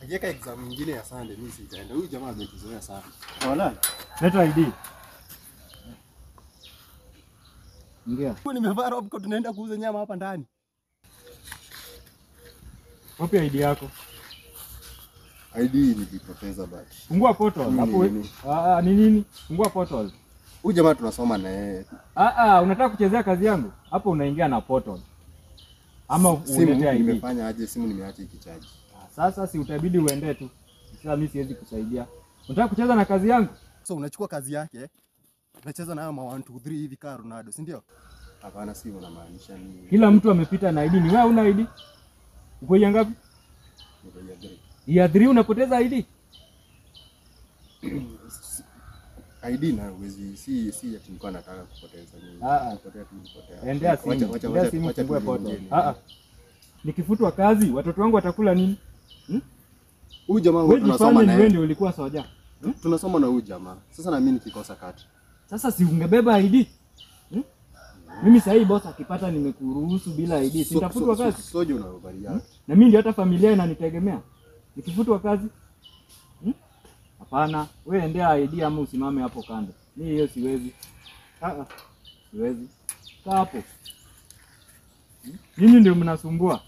Akiweka exam nyingine ya Sunday mimi sitaenda. Huyu jamaa ametuzoea sana. Wala. Leta ID. Ingia. Nimevaa robe coat tunaenda kuuza nyama hapa ndani. Wapi ID yako? ID nilipoteza but. Fungua portal hapo. Ah, ni nini? Fungua portal. Huyu jamaa tunasoma na yeye. Unataka kuchezea kazi yangu? Hapo unaingia na portal. Ama ulete ID. Nimefanya aje? Simu nimeacha ikichaji. Sasa si utabidi uende tu. Sasa mimi siwezi kusaidia. Unataka kucheza na kazi yangu? So unachukua kazi yake. Unacheza na ma 1 2 3 hivi kama Ronaldo, si ndio? Hapana, si unamaanisha nini? Kila mtu amepita na ID, ni wewe una ID? Uko year ngapi? Niko year 3. Year 3 unapoteza ID? ID na uwezi, si ati nilikuwa nataka kupoteza nini. Kupotea tu nilipotea. Endea simu. Endea simu fungue portal. Nikifutwa kazi watoto wangu watakula nini? Huyu jamaa tunasoma naye. Wewe ndio ulikuwa soja. Tunasoma na huyu jamaa. Sasa na mimi nikikosa kati. Sasa si ungebeba ID? Mimi sasa hii boss akipata nimekuruhusu bila ID, sitafutwa kazi. Soja unaovalia. Na mimi ndio hata familia inanitegemea. Nikifutwa kazi? Hapana, wewe endea ID ama usimame hapo kando. Mimi hiyo siwezi. Siwezi. Kaa hapo. Nyinyi ndio mnasumbua.